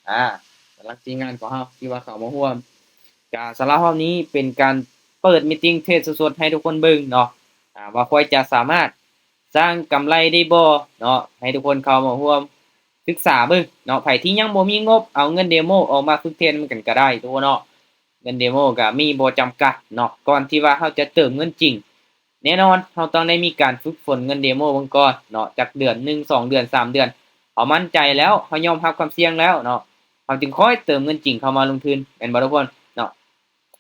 ອາ ສຳລັບທີມງານຂອງເຮົາທີ່ວ່າເຂົ້າມາຮ່ວມ ກະສຳລັບຮອບນີ້ເປັນການເປີດມີດຕິງເທຣດສົດໆໃຫ້ທຸກຄົນເບິ່ງເນາະ ອາ ວ່າຂ້ອຍຈະສາມາດສ້າງກຳໄລໄດ້ບໍ່ເນາະ ໃຫ້ທຸກຄົນເຂົ້າມາຮ່ວມສຶກສາເບິ່ງເນາະ ໃຜທີ່ຍັງບໍ່ມີງົບ ເອົາເງິນເດໂມອອກມາຝຶກເທຣດນຳກັນກະໄດ້ທຸກຄົນເນາະ ເງິນເດໂມກະມີບໍ່ຈຳກັດເນາະ ກ່ອນທີ່ວ່າເຮົາຈະເຕີມເງິນຈິງ ແນ່ນອນ ເຮົາຕ້ອງໄດ້ມີການຝຶກຝົນເງິນເດໂມເບິ່ງກ່ອນເນາະ ຈັກເດືອນ ໜຶ່ງ ສອງເດືອນ ສາມເດືອນ ເຮົາໝັ້ນໃຈແລ້ວ ເຮົາຍອມຮັບຄວາມສ່ຽງແລ້ວເນາະ ເຮົາຈຶ່ງຄ່ອຍເຕີມເງິນຈິງເຂົ້າມາລົງທຶນ ແມ່ນບໍ່ທຸກຄົນເນາະ?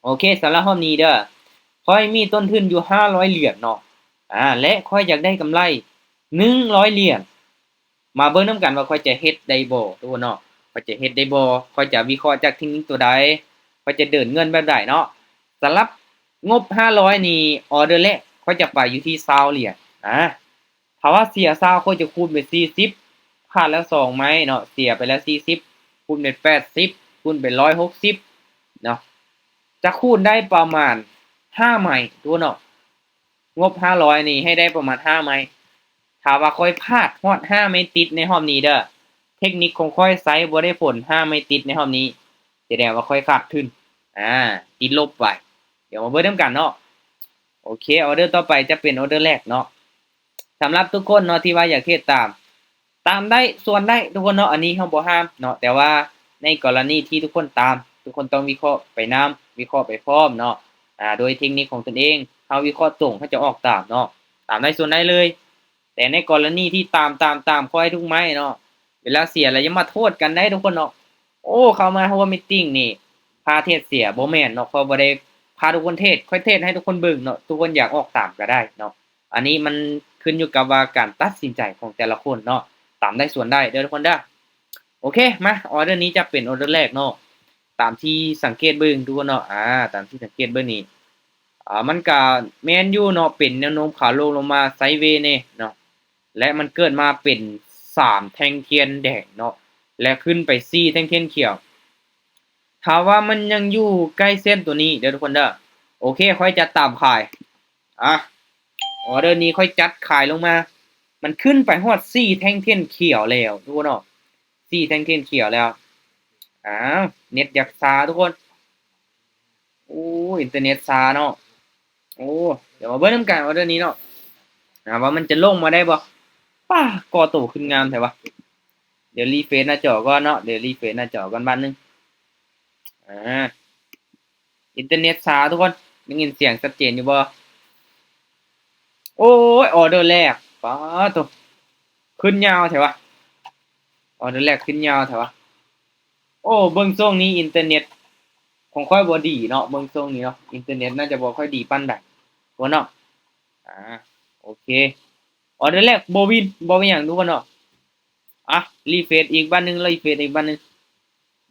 ໂອເຄ ສຳລັບຮອບນີ້ເດີ້ ຂ້ອຍມີຕົ້ນທຶນຢູ່ຫ້າຮ້ອຍຫຼຽນເນາະ ອາ ແລະ ຂ້ອຍຢາກໄດ້ກຳໄລໜຶ່ງຮ້ອຍຫຼຽນ ມາເບິ່ງນຳກັນວ່າຂ້ອຍຈະເຮັດໄດ້ບໍ່ທຸກຄົນເນາະ ຂ້ອຍຈະເຮັດໄດ້ບໍ່ ຂ້ອຍຈະວິເຄາະຈາກເທັກນິກຕົວໃດ ຂ້ອຍຈະເດີນເງິນແບບໃດເນາະ ສຳລັບງົບຫ້າຮ້ອຍນີ້ ອອເດີແລກຂ້ອຍຈະໄປຢູ່ທີ່ຊາວຫຼຽນ ອາ ຖ້າວ່າເສຍຊາວ ຂ້ອຍຈະຄູນເປັນສີ່ສິບ ພາດແລ້ວສອງໄມ້ເນາະ ເສຍໄປແລ້ວສີ່ສິບ ຄູນເປັນແປດສິບ ຄູນເປັນຮ້ອຍຫົກສິບເນາະ ຈະຄູນໄດ້ປະມານຫ້າໄມ້ທຸກຄົນເນາະ ງົບຫ້າຮ້ອຍນີ້ໃຫ້ໄດ້ປະມານຫ້າໄມ້ ຖ້າວ່າຂ້ອຍພາດຮອດຫ້າໄມ້ຕິດໃນຮອບນີ້ເດີ້ ເທັກນິກຂອງຂ້ອຍໃຊ້ບໍ່ໄດ້ຜົນຫ້າໄມ້ຕິດໃນຮອບນີ້ ສະແດງວ່າຂ້ອຍຂາດທຶນ ອາ ຕິດລົບໄປ ດຽວມາເບິ່ງນຳກັນເນາະ ໂອເຄ ອອເດີຕໍ່ໄປຈະເປັນອອເດີແລກເນາະ ສຳລັບທຸກຄົນເນາະທີ່ວ່າຢາກເຮັດຕາມ ຕາມໄດ້ສ່ວນໄດ້ທຸກຄົນເນາະ ອັນນີ້ເຮົາບໍ່ຫ້າມເນາະ ແຕ່ວ່າໃນກໍລະນີທີ່ທຸກຄົນຕາມ ທຸກຄົນຕ້ອງວິເຄາະໄປນຳ ວິເຄາະໄປພ້ອມເນາະ ອາ ໂດຍເທັກນິກຂອງຕົນເອງ ເຮົາວິເຄາະຕົງ ເຮົາຈະອອກຕາມເນາະ ຕາມໄດ້ສ່ວນໄດ້ເລີຍ ແຕ່ໃນກໍລະນີທີ່ຕາມ ຕາມ ຕາມ ຂໍໃຫ້ທຸກໄມ້ເນາະ ເວລາເສຍແລ້ວຢ່າມາໂທດກັນໄດ໋ທຸກຄົນເນາະ ໂອ້ ເຂົ້າມາຮ່ວມມີດຕິງນີ້ ພາເທດເສຍ ບໍ່ແມ່ນເນາະ ຂ້ອຍບໍ່ໄດ້ພາທຸກຄົນເທດ ຂ້ອຍເທດໃຫ້ທຸກຄົນເບິ່ງເນາະ ທຸກຄົນຢາກອອກຕາມກໍໄດ້ເນາະ ອັນນີ້ມັນຂຶ້ນຢູ່ກັບວ່າການຕັດສິນໃຈຂອງແຕ່ລະຄົນເນາະ ຕາມໄດ້ສ່ວນໄດ້ເດີ້ທຸກຄົນເດີ້ ໂອເຄ ມາ ອອເດີນີ້ຈະເປັນອອເດີແລກເນາະ ຕາມທີ່ສັງເກດເບິ່ງທຸກຄົນເນາະ ອາ ຕາມທີ່ສັງເກດເບິ່ງນີ້ ອາ ມັນກະແມ່ນຢູ່ເນາະ ເປັນແນວໂນ້ມຂາລົງລົງມາໄຊເວແດ່ເນາະ ແລະ ມັນເກີດມາເປັນສາມແທ່ງທຽນແດງເນາະ ແລະ ຂຶ້ນໄປສີ່ແທ່ງທຽນຂຽວ ຖ້າວ່າມັນຍັງຢູ່ໃກ້ເສັ້ນຕົວນີ້ເດີ້ທຸກຄົນເດີ້ ໂອເຄ ຂ້ອຍຈະຕາມຂາຍ ອາ ອອເດີນີ້ຂ້ອຍຈັດຂາຍລົງມາ ມັນຂຶ້ນໄປຮອດສີ່ແທ່ງທຽນຂຽວແລ້ວທຸກຄົນເນາະ ສີ່ແທ່ງທຽນຂຽວແລ້ວ ອ້າວ ເນັດຢາກຊ້າທຸກຄົນ ໂອ້ ອິນເຕີເນັດຊ້າເນາະ ໂອ້ ດຽວມາເບິ່ງນຳກັນອອເດີນີ້ເນາະ ອາ ວ່າມັນຈະລົງມາໄດ້ບໍ່ ປ້າ ກໍ່ໂຕຂຶ້ນງາມແທ້ວະ ດຽວຣີເຟຣຊໜ້າຈໍກ່ອນເນາະ ດຽວຣີເຟຣຊໜ້າຈໍກ່ອນບາດໜຶ່ງ ອາ ອິນເຕີເນັດຊ້າທຸກຄົນ ໄດ້ຍິນສຽງຊັດເຈນຢູ່ບໍ່? ໂອ້ຍ ອອເດີແລກ ປາໂທ້ ຂຶ້ນຍາວແທ້ວະ ອອເດີແລກຂຶ້ນຍາວແທ້ວະ ໂອ້ ເບິ່ງຊ່ວງນີ້ອິນເຕີເນັດຂອງຂ້ອຍບໍ່ດີເນາະ ເບິ່ງຊ່ວງນີ້ເນາະ ອິນເຕີເນັດໜ້າຈະບໍ່ຄ່ອຍດີປານໃດ ທຸກຄົນເນາະ ອາ ໂອເຄ ອອເດີແລກບໍ່ວິນ ບໍ່ເປັນຫຍັງທຸກຄົນເນາະ ອະ ຣີເຟຣຊອີກບາດໜຶ່ງ ຣີເຟຣຊອີກບາດໜຶ່ງ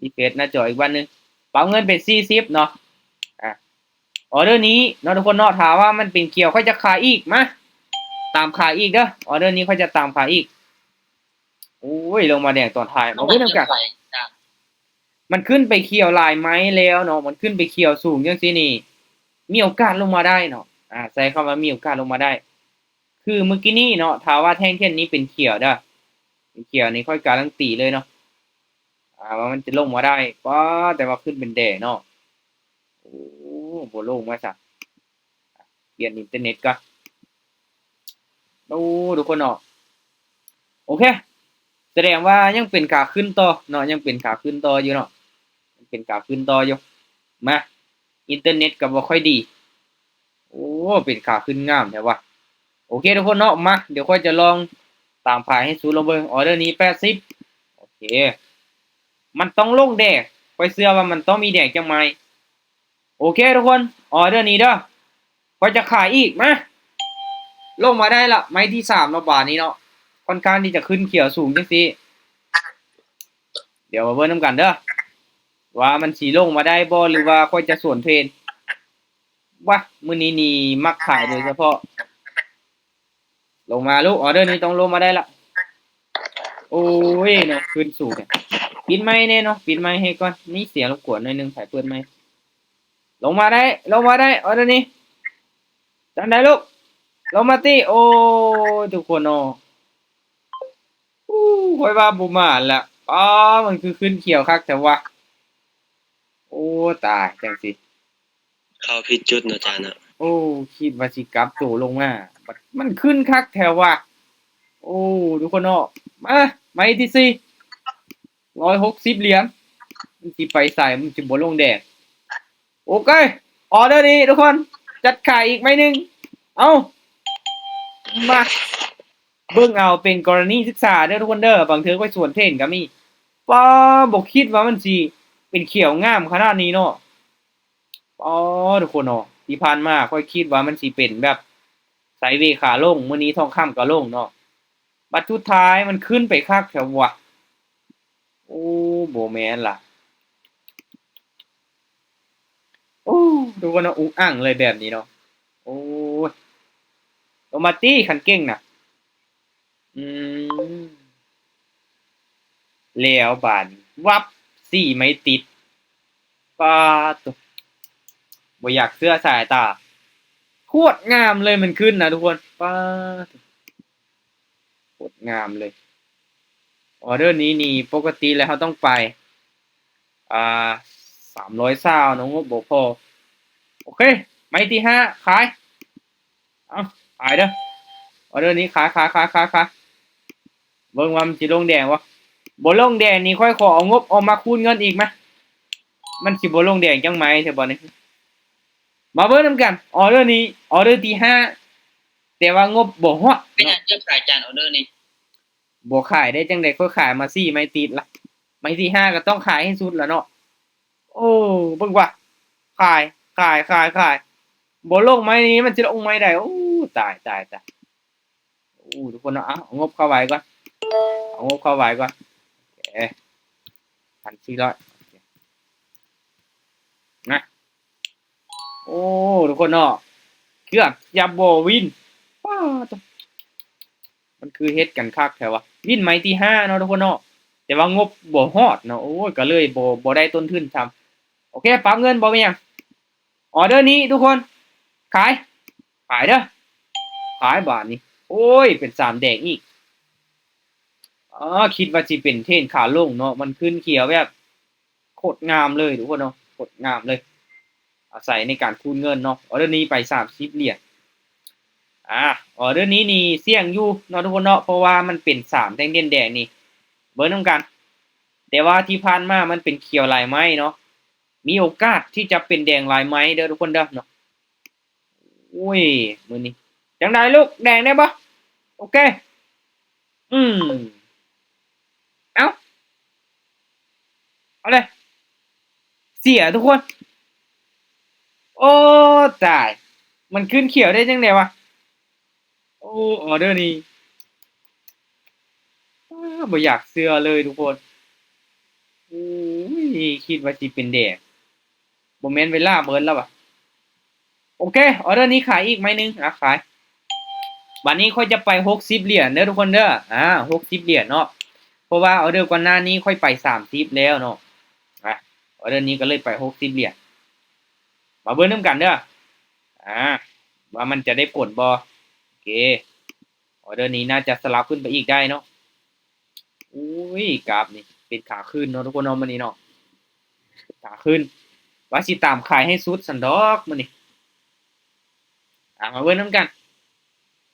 ຣີເຟຣຊໜ້າຈໍອີກບາດໜຶ່ງ ປັບເງິນເປັນສີ່ສິບເນາະ ອາ ອອເດີນີ້ເນາະທຸກຄົນເນາະ ຖ້າວ່າມັນເປັນຂຽວ ຂ້ອຍຈະຂາຍອີກ ມາ ຕາມຂາຍອີກເດີ້ ອອເດີນີ້ຂ້ອຍຈະຕາມຂາຍອີກ ໂອ້ຍ ລົງມາແດງຕອນທ້າຍ ມາເບິ່ງນຳກັນ ມັນຂຶ້ນໄປຂຽວຫຼາຍໄມ້ແລ້ວເນາະ ມັນຂຶ້ນໄປຂຽວສູງຈັ່ງຊີ້ນີ້ ມີໂອກາດລົງມາໄດ້ເນາະ ອາ ໃຊ້ຄຳວ່າມີໂອກາດລົງມາໄດ້ ຄືມື້ກີ້ນີ້ເນາະ ຖ້າວ່າແທ່ງທຽນນີ້ເປັນຂຽວເດີ້ ເປັນຂຽວນີ້ຂ້ອຍກາລັນຕີເລີຍເນາະ ອາ ວ່າມັນຈະລົງມາໄດ້ ປ້າ ແຕ່ວ່າຂຶ້ນເປັນແດງເນາະ ໂອ້ ບໍ່ລົງມາຊະ ປ່ຽນອິນເຕີເນັດກ່ອນ ໂອ້ ທຸກຄົນເນາະ ໂອເຄ ສະແດງວ່າຍັງເປັນຂາຂຶ້ນຕໍ່ເນາະ ຍັງເປັນຂາຂຶ້ນຕໍ່ຢູ່ເນາະ ຍັງເປັນຂາຂຶ້ນຕໍ່ຢູ່ ມາ ອິນເຕີເນັດກໍບໍ່ຄ່ອຍດີ ໂອ້ ເປັນຂາຂຶ້ນງາມແທ້ວະ ໂອເຄທຸກຄົນເນາະ ມາ ດຽວຂ້ອຍຈະລອງຕາມຂາຍໃຫ້ສູ່ລອງເບິ່ງ ອອເດີນີ້ແປດສິບ ໂອເຄ ມັນຕ້ອງລົງແດງ ຂ້ອຍເຊື່ອວ່າມັນຕ້ອງມີແດງຈັກໄມ້ ໂອເຄທຸກຄົນ ອອເດີນີ້ເດີ້ ຂ້ອຍຈະຂາຍອີກ ມາ ລົງມາໄດ້ລະ ໄມ້ທີສາມເນາະ ບາດນີ້ເນາະ ຄ່ອນຂ້າງທີ່ຈະຂຶ້ນຂຽວສູງຈັ່ງຊີ້ ດຽວມາເບິ່ງນຳກັນເດີ້ ວ່າມັນຊິລົງມາໄດ້ບໍ່ ຫຼືວ່າຂ້ອຍຈະສວນເທຣນ ວະ ມື້ນີ້ນີ້ມັກຂາຍໂດຍສະເພາະ ລົງມາລູກ ອອເດີນີ້ຕ້ອງລົງມາໄດ້ລະ ໂອ້ຍເນາະ ຂຶ້ນສູງແທ້ ປິດໄມແດ່ເນາະ ປິດໄມໃຫ້ກ່ອນ ມີສຽງລົບກວນໜ້ອຍໜຶ່ງ ໃຫ້ເປີດໄມ ລົງມາໄດ້ ລົງມາໄດ້ ອອເດີນີ້ ຈັ່ງໃດລູກ ລົງມາຕິ ໂອ້ຍ ທຸກຄົນເນາະ ໂອ້ ຂ້ອຍວ່າບໍ່ມາລະ ອໍ ມັນຄືຂຶ້ນຂຽວຄັກແທ້ວະ. ໂອ້ ຕາຍ ຈັ່ງຊີ້ ເຂົ້າຜິດຈຸດເນາະ ຈານເນາະ. ໂອ້ ຄິດວ່າຊິກັບໂຕລົງມາ ບັດມັນຂຶ້ນຄັກແທ້ວະ. ໂອ້ ທຸກຄົນເນາະ ມາ ໄມ້ທີສີ່ ຮ້ອຍຫົກສິບຫຼຽນ ມັນຊິໄປໃສ? ມັນຊິບໍ່ລົງແດງ. ໂອເຄ ອໍເດີນີ້ທຸກຄົນ ຈັດຂາຍອີກໄມ້ໜຶ່ງ. ເອົາ ມາ ເບິ່ງເອົາເປັນກໍລະນີສຶກສາເດີທຸກຄົນເດີ. ບາງເທື່ອຂ້ອຍສວນເທຣນກໍມີ. ປ້າ ບໍ່ຄິດວ່າມັນຊິເປັນຂຽວງາມຂະໜາດນີ້ເນາະ. ອໍ ທຸກຄົນເນາະ ທີ່ຜ່ານມາຂ້ອຍຄິດວ່າມັນຊິເປັນແບບໄຊເວຂາລົງ, ມື້ນີ້ທອງຄຳກໍລົງເນາະ, ບັດສຸດທ້າຍມັນຂຶ້ນໄປຄັກແທ້ວະ. ໂອ້ ບໍ່ແມ່ນລະ. ໂອ້ ທຸກຄົນເນາະ ອຸກອັ່ງເລີຍແບບນີ້ເນາະ. ໂອ້ຍ ລົງມາຕິ ຄັນເກັ່ງນະ. ອືມ ແລ້ວບາດນີ້ ວັບ ສີ່ໄມ້ຕິດ. ປາດໂທ້ ບໍ່ຢາກເຊື່ອສາຍຕາ. ໂຄດງາມເລີຍ ມັນຂຶ້ນນະທຸກຄົນ. ປາດໂທ້ ໂຄດງາມເລີຍ. ອໍເດີນີ້ນີ້ ປົກກະຕິແລ້ວເຮົາຕ້ອງໄປ ອ່າ ສາມຮ້ອຍຊາວເນາະ, ງົບບໍ່ພໍ. ໂອເຄ ໄມ້ທີຫ້າ ຂາຍ. ເອົາ ຂາຍເດີ. ອໍເດີນີ້ຂາຍ ຂາຍ ຂາຍ ຂາຍ ຂາຍ. ເບິ່ງວ່າມັນຊິລົງແດງບໍ່? ບໍ່ລົງແດງນີ້ ຂ້ອຍຂໍເອົາງົບອອກມາຄູນເງິນອີກມາ. ມັນຊິບໍ່ລົງແດງຈັກໄມ້ແທ້ບໍ່ນີ້? ມາເບິ່ງນຳກັນ. ອໍເດີນີ້ ອໍເດີທີຫ້າ ແຕ່ວ່າງົບບໍ່ຮອດ. ເປັນຫຍັງເຈົ້າຂາຍຈານອໍເດີນີ້? ບໍ່ຂາຍໄດ້ຈັ່ງໃດ? ຂ້ອຍຂາຍມາສີ່ໄມ້ຕິດລະ. ໄມ້ທີຫ້າກໍຕ້ອງຂາຍໃຫ້ສຸດລະເນາະ. ໂອ້ ເບິ່ງວ່າ ຂາຍ ຂາຍ ຂາຍ ຂາຍ. ບໍ່ລົງໄມ້ນີ້ ມັນຊິລົງໄມ້ໃດ? ໂອ້ ຕາຍ ຕາຍ ຕາຍ. ໂອ້ ທຸກຄົນເນາະ ເອົາ ເອົາງົບເຂົ້າໄວ້ກ່ອນ ເອົາງົບເຂົ້າໄວ້ກ່ອນ. ໂອເຄ ພັນສີ່ຮ້ອຍ ນະ. ໂອ້ ທຸກຄົນເນາະ ເກືອບຈະບໍ່ວິນ. ປາດໂທ້ ມັນຄືເຮັດກັນຄັກແທ້ວະ. ວິນໄມ້ທີຫ້າເນາະທຸກຄົນເນາະ ແຕ່ວ່າງົບບໍ່ຮອດເນາະ. ໂອ້ຍ ກໍເລີຍບໍ່ ບໍ່ໄດ້ຕົ້ນທຶນຊ້ຳ. ໂອເຄ ປັບເງິນ ບໍ່ເປັນຫຍັງ. ອໍເດີນີ້ທຸກຄົນ ຂາຍ ຂາຍເດີ ຂາຍບາດນີ້. ໂອ້ຍ ເປັນສາມແດງອີກ. ອໍ ຄິດວ່າຊິເປັນເທຣນຂາລົງເນາະ ມັນຂຶ້ນຂຽວແບບໂຄດງາມເລີຍທຸກຄົນເນາະ ໂຄດງາມເລີຍ. ອາໄສໃນການຄູນເງິນເນາະ. ອໍເດີນີ້ໄປສາມສິບຫຼຽນ. ອາ ອໍເດີນີ້ນີ້ສ່ຽງຢູ່ເນາະທຸກຄົນເນາະ ເພາະວ່າມັນເປັນສາມແທ່ງເດັ່ນແດງນີ້. ເບິ່ງນຳກັນ ແຕ່ວ່າທີ່ຜ່ານມາມັນເປັນຂຽວລາຍໄມ້ເນາະ ມີໂອກາດທີ່ຈະເປັນແດງລາຍໄມ້ເດີທຸກຄົນເດີເນາະ. ໂອ້ຍ ມື້ນີ້ຈັ່ງໃດລູກ ແດງໄດ້ບໍ່? ໂອເຄ ອືມ ເອົ້າ ເອົາເລີຍ ເສຍທຸກຄົນ. ໂອ້ ຕາຍ ມັນຂຶ້ນຂຽວໄດ້ຈັ່ງໃດວະ? ໂອ້ ອໍເດີນີ້ ອ້າ ບໍ່ຢາກເຊື່ອເລີຍທຸກຄົນ. ໂອ້ຍ ຄິດວ່າຊິເປັນແດງ ບໍ່ແມ່ນເວລາເບິດແລ້ວຫວາ? ໂອເຄ ອໍເດີນີ້ຂາຍອີກໄມ້ໜຶ່ງ ອາ ຂາຍ. ບາດນີ້ຂ້ອຍຈະໄປຫົກສິບຫຼຽນເດີທຸກຄົນເດີ. ອາ ຫົກສິບຫຼຽນເນາະ ເພາະວ່າອໍເດີກ່ອນໜ້ານີ້ຂ້ອຍໄປສາມສິບແລ້ວເນາະ. ອາ ອໍເດີນີ້ກໍເລີຍໄປຫົກສິບຫຼຽນ. ມາເບິ່ງນຳກັນເດີ ອາ ວ່າມັນຈະໄດ້ຜົນບໍ່. ໂອເຄ ອໍເດີນີ້ໜ້າຈະສະຫຼັບຂຶ້ນໄປອີກໄດ້ເນາະ. ໂອ້ຍ ກາບນີ້ເປັນຂາຂຶ້ນເນາະທຸກຄົນເນາະ ມື້ນີ້ເນາະ ຂາຂຶ້ນ. ວ່າຊິຕາມຂາຍໃຫ້ສຸດຊັ້ນດອກມື້ນີ້. ອາ ມາເບິ່ງນຳກັນ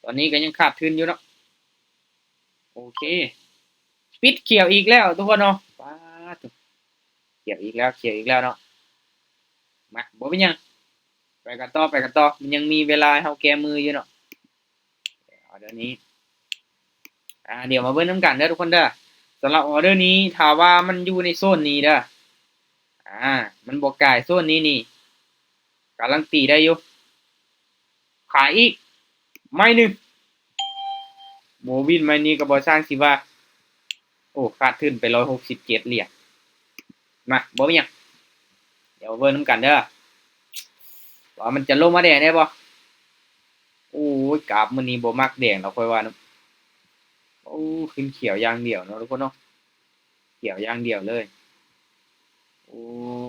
ຕອນນີ້ກໍຍັງຂາດທຶນຢູ່ເນາະ. ໂອເຄ ປິດຂຽວອີກແລ້ວທຸກຄົນເນາະ. ປາດໂທ້ ຂຽວອີກແລ້ວ ຂຽວອີກແລ້ວເນາະ. ມາ ບໍ່ເປັນຫຍັງ ໄປກັນຕໍ່ ໄປກັນຕໍ່ ມັນຍັງມີເວລາໃຫ້ເຮົາແກ້ມືຢູ່ເນາະ. ອໍເດີນີ້ ອາ ດຽວມາເບິ່ງນຳກັນເດີທຸກຄົນເດີ. ສຳລັບອໍເດີນີ້ ຖ້າວ່າມັນຢູ່ໃນໂຊນນີ້ເດີ ອາ ມັນບໍ່ກາຍໂຊນນີ້ນີ້ ກາລັນຕີໄດ້ຢູ່. ຂາຍອີກໄມ້ໜຶ່ງ ບໍ່ວິນໄມ້ນີ້ກໍບໍ່ຊ່າງຊິວ່າ. ໂອ້ ຂາດທຶນໄປຮ້ອຍຫົກສິບເຈັດຫຼຽນ. ມາ ບໍ່ມີຫຍັງ ດຽວເບິ່ງນຳກັນເດີ ວ່າມັນຈະລົງມາແດງໄດ້ບໍ່. ໂອ້ຍ ກາບມື້ນີ້ບໍ່ມັກແດງແລ້ວຂ້ອຍວ່າເນາະ. ໂອ້ ຂຶ້ນຂຽວຢ່າງດຽວເນາະທຸກຄົນເນາະ ຂຽວຢ່າງດຽວເລີຍ. ໂອ້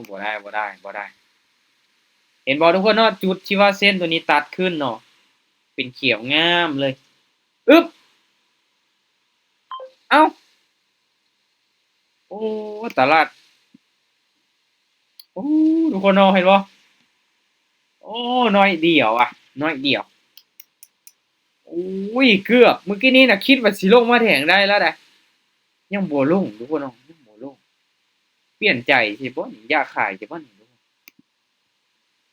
ບໍ່ໄດ້ ບໍ່ໄດ້ ບໍ່ໄດ້. ເຫັນບໍ່ທຸກຄົນເນາະ ຈຸດທີ່ວ່າເສັ້ນຕົວນີ້ຕັດຂຶ້ນເນາະ ເປັນຂຽວງາມເລີຍ. ອຶບ ເອົ້າ ອ້ ຕະຫຼາດ ໂອ້ ທຸກຄົນເນາະ ເຫັນບໍ່? ໂອ້ ໜ້ອຍດຽວອະ ໜ້ອຍດຽວ. ໂອ້ຍ ເກືອບ ມື້ກີ້ນີ້ນະ ຄິດວ່າຊິລົງມາແທງໄດ້ແລ້ວໃດ໋ ຍັງບໍ່ລົງ ທຸກຄົນເນາະ ຍັງບໍ່ລົງ. ປ່ຽນໃຈຊິບໍ່ນີ້ ຢາກຂາຍຊິບໍ່ນີ້?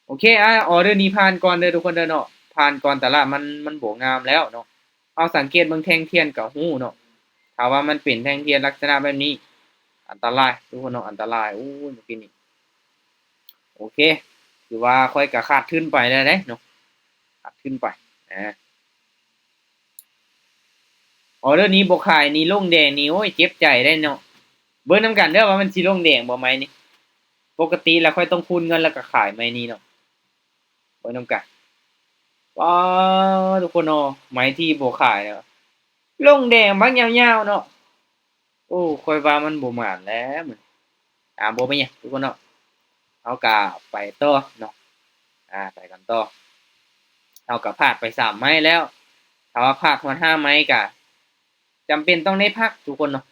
ໂອເຄ ອາ ອໍເດີນີ້ຜ່ານກ່ອນເດີທຸກຄົນເດີເນາະ ຜ່ານກ່ອນ ຕະຫຼາດມັນ ມັນບໍ່ງາມແລ້ວເນາະ. ເຮົາສັງເກດເບິ່ງແທ່ງທຽນກໍຮູ້ເນາະ ຖ້າວ່າມັນເປັນແທ່ງທຽນລັກສະນະແບບນີ້ ອັນຕະລາຍທຸກຄົນເນາະ ອັນຕະລາຍ. ໂອ້ຍ ມື້ກີ້ນີ້ ໂອເຄ ຖືວ່າຂ້ອຍກໍຂາດທຶນໄປແລ້ວເດ້ເນາະ ຂາດທຶນໄປ ອາ. ອໍເດີນີ້ບໍ່ຂາຍນີ້ລົງແດງນີ້ ໂອ້ຍ ເຈັບໃຈໄດ໋ເນາະ. ເບິ່ງນຳກັນເດີວ່າມັນຊິລົງແດງບໍ່ໄມ້ນີ້. ປົກກະຕິແລ້ວຂ້ອຍຕ້ອງຄູນເງິນແລ້ວກໍຂາຍໄມ້ນີ້ເນາະ. ເບິ່ງນຳກັນ ປ້າ ທຸກຄົນເນາະ ໄມ້ທີ່ບໍ່ຂາຍແລ້ວ ລົງແດງບັກຍາວໆເນາະ. ໂອ້ ຂ້ອຍວ່າມັນບໍ່ໝານແລ້ວມື້ນີ້. ອາ ບໍ່ເປັນຫຍັງທຸກຄົນເນາະ ເຮົາກະໄປຕໍ່ເນາະ. ອາ ໄປກັນຕໍ່ ເຮົາກະພາດໄປສາມໄມ້ແລ້ວ ຖ້າວ່າພາດຮອດຫ້າໄມ້ກະຈຳເປັນຕ້ອງໄດ້ພັກທຸກຄົນເນາະ.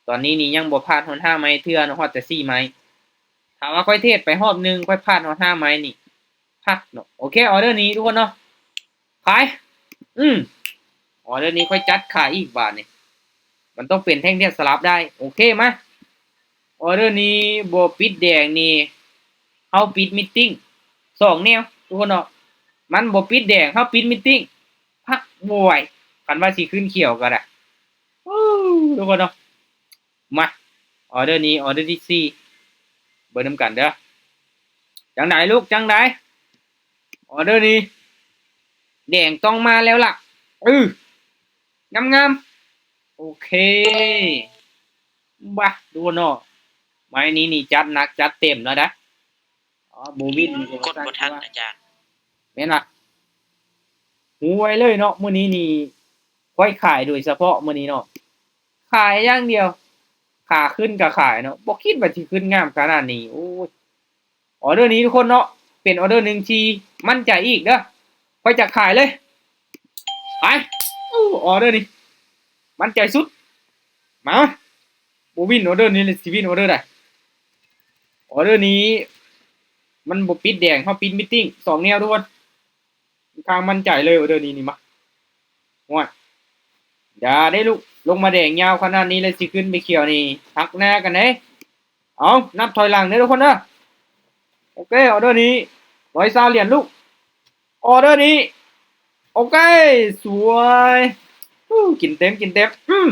ຕອນນີ້ນີ້ຍັງບໍ່ພາດຮອດຫ້າໄມ້ເທື່ອເນາະ ຮອດແຕ່ສີ່ໄມ້. ຖ້າວ່າຂ້ອຍເທດໄປຮອບໜຶ່ງ ຂ້ອຍພາດຮອດຫ້າໄມ້ນີ້ ພັກເນາະ. ໂອເຄ ອໍເດີນີ້ທຸກຄົນເນາະ ຂາຍ ອືມ ອໍເດີນີ້ຂ້ອຍຈັດຂາຍອີກບາດນີ້ ມັນຕ້ອງເປັນແທ່ງທຽນສະຫຼັບໄດ້. ໂອເຄ ມາ ອໍເດີນີ້ບໍ່ປິດແດງນີ້ ເຮົາປິດມິດຕິ້ງ ສອງແນວທຸກຄົນເນາະ. ມັນບໍ່ປິດແດງ ເຮົາປິດມິດຕິ້ງ ພັກ ໂອ້ຍ ຄັນວ່າຊິຂຶ້ນຂຽວກໍໄດ້ ໂອ້ ທຸກຄົນເນາະ. ມາ ອໍເດີນີ້ ອໍເດີທີສີ່ ເບິ່ງນຳກັນເດີ ຈັ່ງໃດລູກ ຈັ່ງໃດ? ອໍເດີນີ້ແດງຕ້ອງມາແລ້ວລະ ເອີ ງາມໆ. ໂອເຄ ບາ ດູເນາະ ໄມ້ນີ້ນີ້ຈັດໜັກຈັດເຕັມແລ້ວນະ. ອໍ ບໍ່ວິນນີ້ກໍບໍ່ ກົດບໍ່ທັນ ວ່າ ອາຈານ ແມ່ນລະ ຫວຍເລີຍເນາະ. ມື້ນີ້ນີ້ຂ້ອຍຂາຍໂດຍສະເພາະມື້ນີ້ເນາະ ຂາຍຢ່າງດຽວ ຂາຂຶ້ນກໍຂາຍເນາະ ບໍ່ຄິດວ່າຊິຂຶ້ນງາມຂະໜາດນີ້. ໂອ້ຍ ອໍເດີນີ້ທຸກຄົນເນາະ ເປັນອໍເດີໜຶ່ງທີ່ໝັ້ນໃຈອີກເດີ ຂ້ອຍຈະຂາຍເລີຍ ໄປ. ໂອ້ ອໍເດີນີ້ໝັ້ນໃຈສຸດ ມາ ບໍ່ວິນອໍເດີນີ້ລະ ຊິວິນອໍເດີໃດ? ອໍເດີນີ້ມັນບໍ່ປິດແດງ ເຮົາປິດມິດຕິ້ງ ສອງແນວທຸກຄົນ ຂ້ອນຂ້າງໝັ້ນໃຈເລີຍ ອໍເດີນີ້ນີ້ ມາ ໂອ້ຍ ຢ່າເດ້ລູກ ລົງມາແດງຍາວຂະໜາດນີ້ແລ້ວຊິຂຶ້ນໄປຂຽວນີ້ ຫັກໜ້າກັນເດ້. ເອົາ ນັບຖອຍຫຼັງເດີທຸກຄົນເດີ ໂອເຄ ອໍເດີນີ້ ຮ້ອຍຊາວຫຼຽນລູກ ອໍເດີນີ້ ໂອເຄ ສວຍ ອູ້ ກິນເຕັມ ກິນເຕັມ ອືມ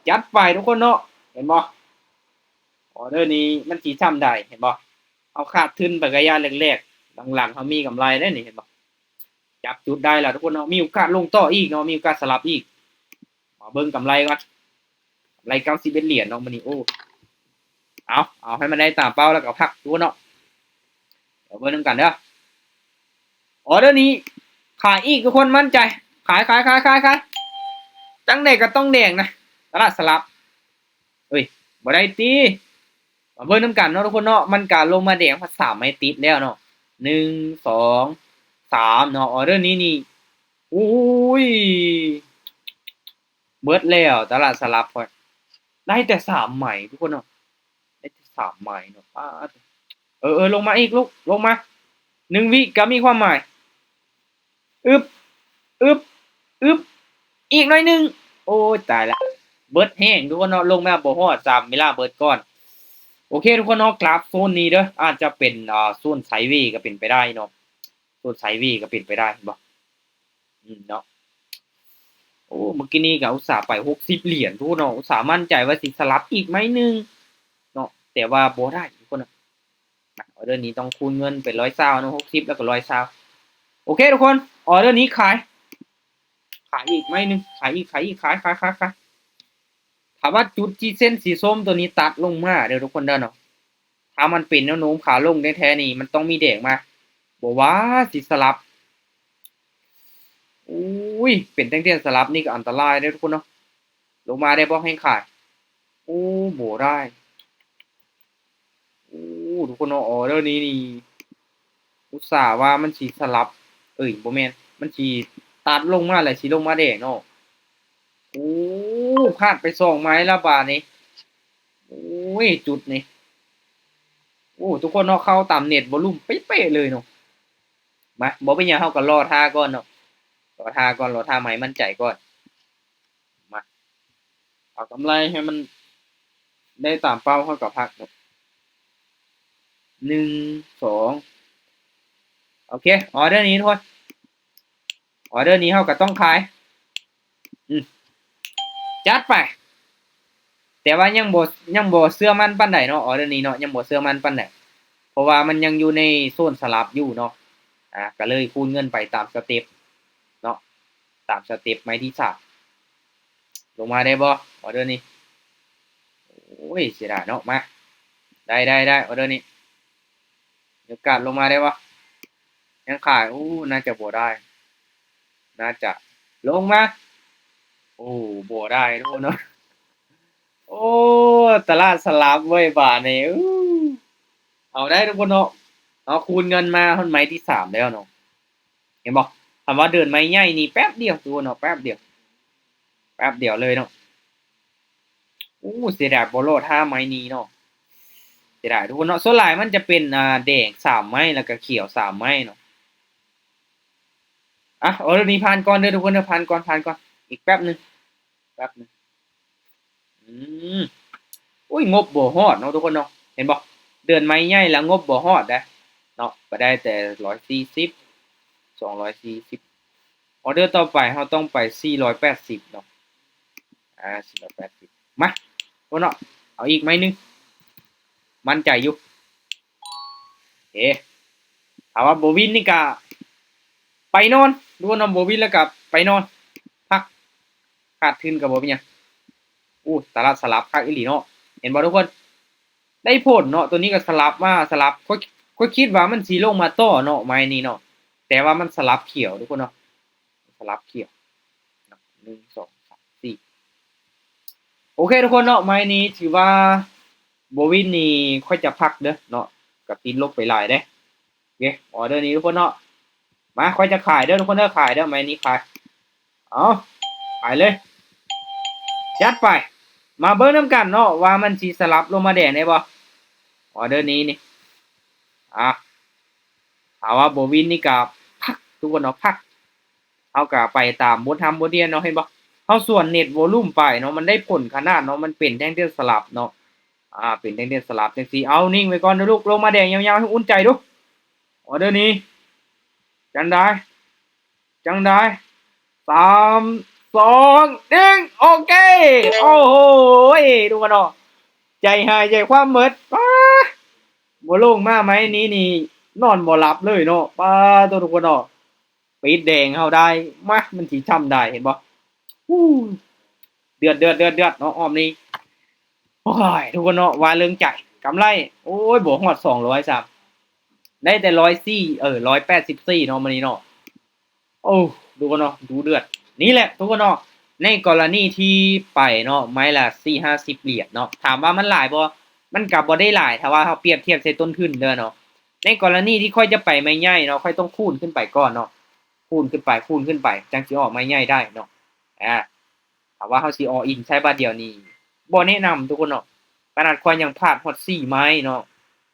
ຈັດໄປທຸກຄົນເນາະ ເຫັນບໍ່? ອໍເດີນີ້ມັນຊິຊ່ຳໃດ ເຫັນບໍ່? ເຮົາຂາດທຶນໄປໄລຍະແລກໆ ຫຼັງໆເຮົາມີກຳໄລເດ້ນີ້ ເຫັນບໍ່? ຈັບຈຸດໄດ້ແລ້ວທຸກຄົນເນາະ ມີໂອກາດລົງຕໍ່ອີກເນາະ ມີໂອກາດສະຫຼັບອີກ. ມາເບິ່ງກຳໄລກ່ອນ ກຳໄລເກົ້າສິບເອັດຫຼຽນເນາະມື້ນີ້ ໂອ້ ເອົາ ເອົາໃຫ້ມັນໄດ້ຕາມເປົ້າແລ້ວກໍພັກທຸກຄົນເນາະ. ດຽວເບິ່ງນຳກັນເດີ ອໍເດີນີ້ຂາຍອີກທຸກຄົນ ໝັ້ນໃຈ ຂາຍ ຂາຍ ຂາຍ ຂາຍ ຂາຍ ຈັ່ງໃດກໍຕ້ອງແດງນະ ຕະຫຼາດສະຫຼັບ ເອີຍ ບໍ່ໄດ້ຕິ. ມາເບິ່ງນຳກັນເນາະທຸກຄົນເນາະ ມັນກະລົງມາແດງຮອດສາມໄມ້ຕິດແລ້ວເນາະ ໜຶ່ງ ສອງ ສາມເນາະ. ອໍເດີນີ້ນີ້ ໂອ້ຍ ເບິດແລ້ວ ຕະຫຼາດສະຫຼັບຂ້ອຍ ໄດ້ແຕ່ສາມໄມ້ທຸກຄົນເນາະ ໄດ້ແຕ່ສາມໄມ້ເນາະ ປາດ. ເອີໆ ລົງມາອີກລູກ ລົງມາ ໜຶ່ງວິກໍມີຄວາມໝາຍ ອຶບ ອຶບ ອຶບ ອີກໜ້ອຍໜຶ່ງ ໂອ້ຍ ຕາຍລະ ເບິດແຮງທຸກຄົນເນາະ ລົງມາບໍ່ຮອດ ຈຳເວລາເບິດກ່ອນ. ໂອເຄທຸກຄົນເນາະ ກຣາຟໂຊນນີ້ເດີ ອາດຈະເປັນ ອ່າ ໂຊນໄຊເວກໍເປັນໄປໄດ້ເນາະ ໂຊນໄຊເວກໍເປັນໄປໄດ້ ເຫັນບໍ່? ອືມ ເນາະ ໂອ້ ມື້ກີ້ນີ້ກໍອຸດສ່າໄປຫົກສິບຫຼຽນທຸກຄົນເນາະ ອຸດສ່າໝັ້ນໃຈວ່າຊິສະຫຼັບອີກໄມ້ໜຶ່ງເນາະ ແຕ່ວ່າບໍ່ໄດ້ທຸກຄົນເນາະ. ອອເດີນີ້ຕ້ອງຄູນເງິນເປັນຮ້ອຍຊາວເນາະ ຫົກສິບແລ້ວກໍຮ້ອຍຊາວ. ໂອເຄທຸກຄົນ ອອເດີນີ້ຂາຍ ຂາຍອີກໄມ້ໜຶ່ງ ຂາຍອີກ ຂາຍອີກ ຂາຍ ຂາຍ ຂາຍ ຂາຍ. ຖ້າວ່າຈຸດທີ່ເສັ້ນສີສົ້ມຕົວນີ້ຕັດລົງມາເດີທຸກຄົນເດີເນາະ ຖ້າມັນເປັນແນວໂນ້ມຂາລົງແທ້ໆນີ້ ມັນຕ້ອງມີແດງມາ ບໍ່ວ່າຊິສະຫຼັບ. ໂອ້ຍ ເປັນແທ່ງທຽນສະຫຼັບນີ້ກໍອັນຕະລາຍເດ້ທຸກຄົນເນາະ. ລົງມາໄດ້ບໍ່ ແຮງຂາຍ? ໂອ້ ບໍ່ໄດ້. ໂອ້ ທຸກຄົນເນາະ ອອເດີນີ້ນີ້ ອຸດສ່າວ່າມັນຊິສະຫຼັບ ເອີຍ ບໍ່ແມ່ນ ມັນຊິຕັດລົງມາແລ້ວຊິລົງມາແດງເນາະ. ໂອ້ ພາດໄປສອງໄມ້ລະບາດນີ້. ໂອ້ຍ ຈຸດນີ້ ໂອ້ ທຸກຄົນເນາະ ເຂົ້າຕາມເນັດວໍລຸ່ມເປະໆເລີຍເນາະ. ມາ ບໍ່ເປັນຫຍັງ ເຮົາກໍລໍຖ້າກ່ອນເນາະ ລໍຖ້າກ່ອນ ລໍຖ້າໄມ້ໝັ້ນໃຈກ່ອນ. ມາ ເອົາກຳໄລໃຫ້ມັນໄດ້ຕາມເປົ້າ ເຮົາກໍພັກເນາະ ໜຶ່ງ ສອງ ໂອເຄ ອໍເດີນີ້ທຸກຄົນ ອໍເດີນີ້ເຮົາກໍຕ້ອງຂາຍ ອືມ ຈັດໄປ. ແຕ່ວ່າຍັງບໍ່ ຍັງບໍ່ເຊື່ອໝັ້ນປານໃດເນາະ ອໍເດີນີ້ເນາະ ຍັງບໍ່ເຊື່ອໝັ້ນປານໃດ ເພາະວ່າມັນຍັງຢູ່ໃນໂຊນສະຫຼັບຢູ່ເນາະ ອາ ກໍເລີຍຄູນເງິນໄປຕາມສະເຕັບເນາະ ຕາມສະເຕັບໄມ້ທີສາມ. ລົງມາໄດ້ບໍ່ ອໍເດີນີ້? ໂອ້ຍ ເສຍດາຍເນາະ ມາ ໄດ້ ໄດ້ ໄດ້ ອໍເດີນີ້ ມີໂອກາດລົງມາໄດ້ບໍ່? ຍັງຂາຍ ໂອ້ ໜ້າຈະບໍ່ໄດ້ ໜ້າຈະ ລົງມາ ໂອ້ ບໍ່ໄດ້ທຸກຄົນເນາະ. ໂອ້ ຕະຫຼາດສະຫຼັບເວີ້ຍບາດນີ້ ເອົາໄດ້ທຸກຄົນເນາະ ເຮົາຄູນເງິນມາຮອດໄມ້ທີສາມແລ້ວເນາະ ເຫັນບໍ່? ຄັນວ່າເດີນໄມ້ໃຫຍ່ນີ້ແປັບດຽວທຸກຄົນເນາະ ແປັບດຽວ ແປັບດຽວເລີຍເນາະ. ໂອ້ ເສຍດາຍບໍ່ລໍຖ້າໄມ້ນີ້ເນາະ ເສຍດາຍທຸກຄົນເນາະ. ສ່ວນຫຼາຍມັນຈະເປັນ ອ່າ ແດງສາມໄມ້ ແລ້ວກໍຂຽວສາມໄມ້ເນາະ. ອ່ະ ອໍເດີນີ້ຜ່ານກ່ອນເດີທຸກຄົນເດີ ຜ່ານກ່ອນ ຜ່ານກ່ອນ ອີກແປັບໜຶ່ງ ແປັບໜຶ່ງ. ອືມ ໂອ້ຍ ງົບບໍ່ຮອດເນາະທຸກຄົນເນາະ ເຫັນບໍ່? ເດີນໄມ້ໃຫຍ່ແລ້ວງົບບໍ່ຮອດເດ້ເນາະ ກໍໄດ້ແຕ່ຮ້ອຍສີ່ສິບ ສອງຮ້ອຍສີ່ສິບ. ອໍເດີຕໍ່ໄປເຮົາຕ້ອງໄປສີ່ຮ້ອຍແປດສິບເນາະ ອ່າ ສີ່ຮ້ອຍແປດສິບ. ມາ ໂອ້ເນາະ ເອົາອີກໄມ້ໜຶ່ງ ໝັ້ນໃຈຢູ່. ເອ ຖ້າວ່າບໍ່ວິນນີ້ກະໄປນອນ ຫຼືວ່ານອນ ບໍ່ວິນແລ້ວກະໄປນອນ ພັກ ຂາດທຶນກະບໍ່ເປັນຫຍັງ. ໂອ້ ຕະຫຼາດສະຫຼັບຄັກອີ່ຫຼີເນາະ ເຫັນບໍ່ທຸກຄົນ? ໄດ້ຜົນເນາະ ໂຕນີ້ກໍສະຫຼັບມາ ສະຫຼັບ ຂ້ອຍ ຂ້ອຍຄິດວ່າມັນຊິລົງມາຕໍ່ເນາະ ໄມ້ນີ້ເນາະ ແຕ່ວ່າມັນສະຫຼັບຂຽວທຸກຄົນເນາະ ສະຫຼັບຂຽວ ໜຶ່ງ ສອງ ສາມ ສີ່. ໂອເຄທຸກຄົນເນາະ ໄມ້ນີ້ຖືວ່າບໍ່ວິນນີ້ຂ້ອຍຈະພັກເດີເນາະ ກໍຕິດລົບໄປຫຼາຍເດ້. ເອີ ອໍເດີນີ້ທຸກຄົນເນາະ ມາ ຂ້ອຍຈະຂາຍເດີທຸກຄົນເດີ ຂາຍເດີ ໄມ້ນີ້ຂາຍ ເອົາ ຂາຍເລີຍ ຈັດໄປ. ມາເບິ່ງນຳກັນເນາະ ວ່າມັນຊິສະຫຼັບລົງມາແດງໄດ້ບໍ່ ອໍເດີນີ້ນີ້. ອ່າ ຖ້າວ່າບໍ່ວິນນີ້ກະພັກທຸກຄົນເນາະ ພັກ ເຮົາກະໄປຕາມບົດທຳບົດຮຽນເນາະ ເຫັນບໍ່? ເຮົາສວນເນັດວໍລຸ່ມໄປເນາະ ມັນໄດ້ຜົນຂະໜາດເນາະ ມັນເປັນແທ່ງທຽນສະຫຼັບເນາະ ອ່າ ເປັນແທ່ງທຽນສະຫຼັບຈັ່ງຊີ້. ເອົາ ນິ່ງໄວ້ກ່ອນເດີລູກ ລົງມາແດງຍາວໆ ໃຫ້ອຸ່ນໃຈດູ ອໍເດີນີ້ ຈັ່ງໃດ ຈັ່ງໃດ ສາມ ສອງ ໜຶ່ງ ໂອເຄ. ໂອ້ໂຫ ທຸກຄົນເນາະ ໃຈຫາຍໃຈຄວ່ຳໝົດ ປ້າ ບໍ່ລົງມາໄມ້ນີ້ນີ້ ນອນບໍ່ຫຼັບເລີຍເນາະ ປ້າໂທ້ ທຸກຄົນເນາະ. ປິດແດງເຮົາໄດ້ ມາ ມັນຊິຊ້ຳໄດ້ ເຫັນບໍ່? ອູ້ ເດືອດ ເດືອດ ເດືອດ ເດືອດເນາະ ຮອບນີ້. ໂອ້ຍ ທຸກຄົນເນາະ ວ່າເລື່ອງໃຈ ກຳໄລ ໂອ້ຍ ບໍ່ຮອດສອງຮ້ອຍຊ້ຳ ໄດ້ແຕ່ຮ້ອຍສີ່ ເອີ ຮ້ອຍແປດສິບສີ່ເນາະ ມື້ນີ້ເນາະ. ໂອ້ ທຸກຄົນເນາະ ດູເດືອດ ນີ້ແຫຼະທຸກຄົນເນາະ ໃນກໍລະນີທີ່ໄປເນາະ ໄມ້ລະສີ່ຫ້າສິບຫຼຽນເນາະ ຖາມວ່າມັນຫຼາຍບໍ່? ມັນກະບໍ່ໄດ້ຫຼາຍ ຖ້າວ່າເຮົາປຽບທຽບໃສ່ຕົ້ນທຶນເດີເນາະ. ໃນກໍລະນີທີ່ຂ້ອຍຈະໄປໄມ້ໃຫຍ່ເນາະ ຂ້ອຍຕ້ອງຄູນຂຶ້ນໄປກ່ອນເນາະ ຄູນຂຶ້ນໄປ ຄູນຂຶ້ນໄປ ຈັ່ງຊິອອກໄມ້ໃຫຍ່ໄດ້ເນາະ. ອາ ຖ້າວ່າເຮົາຊິ all in ໃຊ້ບາດດຽວນີ້ ບໍ່ແນະນຳທຸກຄົນເນາະ. ຂະໜາດຂ້ອຍຍັງພາດຮອດສີ່ໄມ້ເນາະ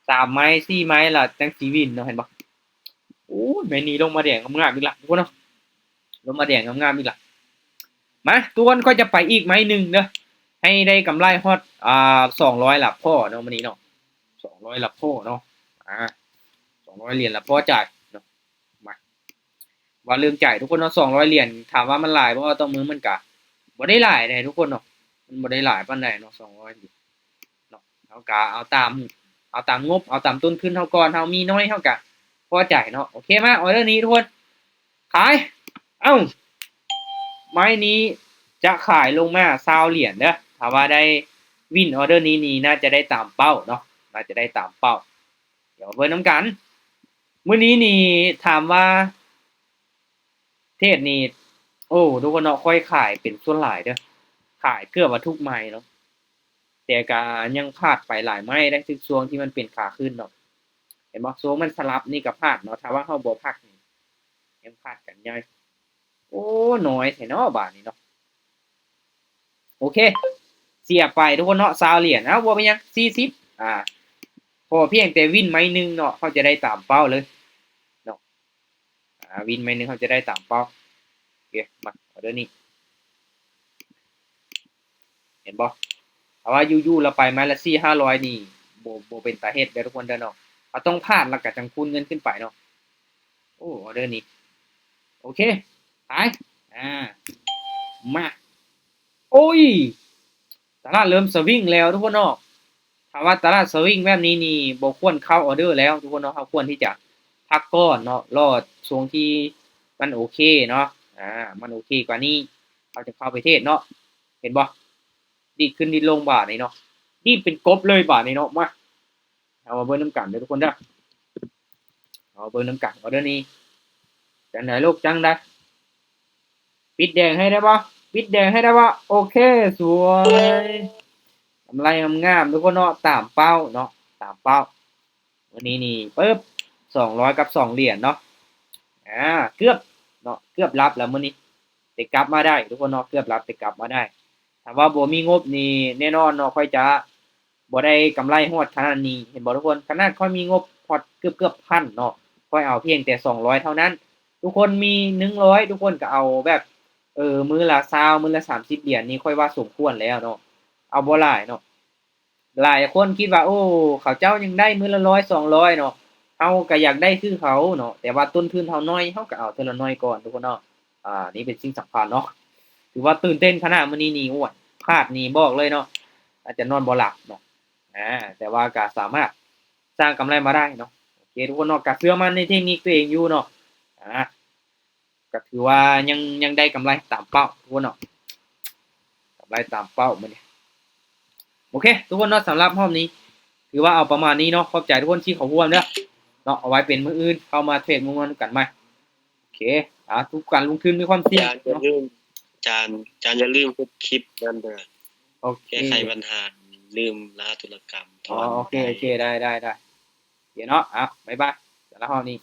ສາມໄມ້ ສີ່ໄມ້ລະຈັ່ງຊິວິນເນາະ ເຫັນບໍ່? ໂອ້ຍ ໄມ້ນີ້ລົງມາແດງງາມໆອີກລະ ທຸກຄົນເນາະ ລົງມາແດງງາມໆອີກລະ. ມາ ທຸກຄົນ ຂ້ອຍຈະໄປອີກໄມ້ໜຶ່ງເດີ ໃຫ້ໄດ້ກຳໄລຮອດ ອ່າ ສອງຮ້ອຍລະພໍເນາະ ມື້ນີ້ເນາະ ສອງຮ້ອຍລະພໍເນາະ ອ່າ ສອງຮ້ອຍຫຼຽນລະພໍຈ່າຍເນາະ. ມາ ວ່າເລື່ອງໃຈທຸກຄົນເນາະ ສອງຮ້ອຍຫຼຽນ ຖາມວ່າມັນຫຼາຍບໍ່? ຕໍ່ມື້ມັນກະບໍ່ໄດ້ຫຼາຍເດ້ທຸກຄົນເນາະ ມັນບໍ່ໄດ້ຫຼາຍປານໃດເນາະ ສອງຮ້ອຍເນາະ. ເຮົາກະເອົາຕາມ ເອົາຕາມງົບ ເອົາຕາມຕົ້ນທຶນເຮົາກ່ອນ ເຮົາມີໜ້ອຍເຮົາກະພໍໃຈເນາະ. ໂອເຄ ມາ ອໍເດີນີ້ທຸກຄົນ ຂາຍ ເອົ້າ ໄມ້ນີ້ຈະຂາຍລົງມາຊາວຫຼຽນເດີ ຖ້າວ່າໄດ້ວິນອໍເດີນີ້ນີ້ ໜ້າຈະໄດ້ຕາມເປົ້າເນາະ ໜ້າຈະໄດ້ຕາມເປົ້າ. ດຽວເບິ່ງນຳກັນ ມື້ນີ້ນີ້ຖາມວ່າເທຣດນີ້ ໂອ້ ທຸກຄົນເນາະ ຂ້ອຍຂາຍເປັນສ່ວນຫຼາຍເດີ ຂາຍເກືອບວ່າທຸກໄມ້ເນາະ ແຕ່ກະຍັງພາດໄປຫຼາຍໄມ້ໄດ໋ ຖືກຊ່ວງທີ່ມັນເປັນຂາຂຶ້ນເນາະ ເຫັນບໍ່? ຊ່ວງມັນສະຫຼັບນີ້ກະພາດເນາະ ຖ້າວ່າເຮົາບໍ່ພັກນີ້ ຍັງພາດກັນໃຫຍ່. ໂອ້ ນ້ອຍແທ້ເນາະບາດນີ້ເນາະ. ໂອເຄ ສຽໄປທຸກຄົນເນາະ ຊາວຫຼຽນ. ເອົາ ບໍ່ເປັນຫຍັງ ສີ່ສິບ ອ່າ ຂໍພຽງແຕ່ວິນໄມ້ໜຶ່ງເນາະ ເຮົາຈະໄດ້ຕາມເປົ້າເລີຍເນາະ. ອ່າ ວິນໄມ້ໜຶ່ງ ເຮົາຈະໄດ້ຕາມເປົ້າ. ໂອເຄ ມາ ອໍເດີນີ້ ເຫັນບໍ່? ຖ້າວ່າຢູ່ໆລະໄປໄມ້ລະສີ່ຫ້າຮ້ອຍນີ້ ບໍ່ ບໍ່ເປັນຕາເຮັດເດີທຸກຄົນເດີເນາະ. ເຮົາຕ້ອງພາດ ລະກະຈັ່ງຄູນເງິນຂຶ້ນໄປເນາະ. ໂອ້ ອໍເດີນີ້ ໂອເຄ ໄປ ອ່າ ມາ ໂອ້ຍ ຕະຫຼາດເລີ່ມສະວິງແລ້ວທຸກຄົນເນາະ. ຖ້າວ່າຕະຫຼາດສະວິງແບບນີ້ນີ້ ບໍ່ຄວນເຂົ້າອໍເດີແລ້ວທຸກຄົນເນາະ. ເຮົາຄວນທີ່ຈະພັກກ່ອນເນາະ ລໍຊ່ວງທີ່ມັນໂອເຄເນາະ ອ່າ ມັນໂອເຄກວ່ານີ້ ເຮົາຈະເຂົ້າໄປເທຣດເນາະ. ເຫັນບໍ່? ດີດຂຶ້ນດີດລົງບາດນີ້ເນາະ ດີດເປັນກົບເລີຍບາດນີ້ເນາະ. ມາ ເຮົາມາເບິ່ງນຳກັນເດີທຸກຄົນເດີ ເຮົາມາເບິ່ງນຳກັນ ອໍເດີນີ້ ຈັ່ງໃດລູກ ຈັ່ງໃດ? ປິດແດງໃຫ້ໄດ້ບໍ່? ປິດແດງໃຫ້ໄດ້ບໍ່? ໂອເຄ ສວຍ ກຳໄລງາມໆທຸກຄົນເນາະ ຕາມເປົ້າເນາະ ຕາມເປົ້າ. ມື້ນີ້ນີ້ ປຶບ ສອງຮ້ອຍກັບສອງຫຼຽນເນາະ ອ່າ ເກືອບເນາະ ເກືອບຫຼັບແລ້ວມື້ນີ້ ແຕ່ກັບມາໄດ້ທຸກຄົນເນາະ ເກືອບຫຼັບແຕ່ກັບມາໄດ້. ຖ້າວ່າບໍ່ມີງົບນີ້ ແນ່ນອນເນາະ ຂ້ອຍຈະ ບໍ່ໄດ້ກຳໄລຮອດຂະໜາດນີ້ ເຫັນບໍ່ທຸກຄົນ? ຂະໜາດຂ້ອຍມີງົບຮອດເກືອບໆພັນເນາະ ຂ້ອຍເອົາພຽງແຕ່ສອງຮ້ອຍເທົ່ານັ້ນ. ທຸກຄົນມີໜຶ່ງຮ້ອຍ ທຸກຄົນກໍເອົາແບບ ເອີ ມື້ລະຊາວ ມື້ລະສາມສິບຫຼຽນນີ້ ຂ້ອຍວ່າສົມຄວນແລ້ວເນາະ ເອົາບໍ່ຫຼາຍເນາະ. ຫຼາຍຄົນຄິດວ່າ ໂອ້ ເຂົາເຈົ້າຍັງໄດ້ມື້ລະຮ້ອຍສອງຮ້ອຍເນາະ ເຮົາກໍຢາກໄດ້ຄືເຂົາເນາະ ແຕ່ວ່າຕົ້ນທຶນເຮົາໜ້ອຍ ເຮົາກໍເອົາເທື່ອລະໜ້ອຍກ່ອນທຸກຄົນເນາະ. ອ່າ ນີ້ເປັນສິ່ງສຳຄັນເນາະ ຖືວ່າຕື່ນເຕັ້ນຂະໜາດມື້ນີ້ນີ້ ໂອ້ຍ ພາດນີ້ບອກເລີຍເນາະ ອາດຈະນອນບໍ່ຫຼັບເນາະ ອ່າ ແຕ່ວ່າກໍສາມາດສ້າງກຳໄລມາໄດ້ເນາະ. ໂອເຄທຸກຄົນເນາະ ກໍເຊື່ອໝັ້ນໃນເທັກນິກຕົວເອງຢູ່ເນາະ ອ່າ ກໍຖືວ່າຍັງ ຍັງໄດ້ກຳໄລຕາມເປົ້າທຸກຄົນເນາະ ກຳໄລຕາມເປົ້າມື້ນີ້. ໂອເຄທຸກຄົນເນາະ ສຳລັບຮອບນີ້ຖືວ່າເອົາປະມານນີ້ເນາະ ຂອບໃຈທຸກຄົນທີ່ເຂົ້າຮ່ວມເດີເນາະ ເອົາໄວ້ເປັນມື້ອື່ນເຮົາມາເທຣດມ່ວນໆກັນໃໝ່. ໂອເຄ ອ່າ ທຸກການລົງທຶນມີຄວາມສ່ຽງເນາະ. ຈານຢ່າລືມ ຈານ ຈານຢ່າລືມເຮັດຄລິບນັ້ນເດີ ໂອເຄ ແກ້ໄຂບັນຫາລືມລະຫັດທຸລະກຳ ອໍ ໂອເຄ ໂອເຄ ໄດ້ ໄດ້ ໄດ້ ໂອເຄເນາະ ອ່າ ບາຍບາຍ ສຳລັບຮອບນີ້.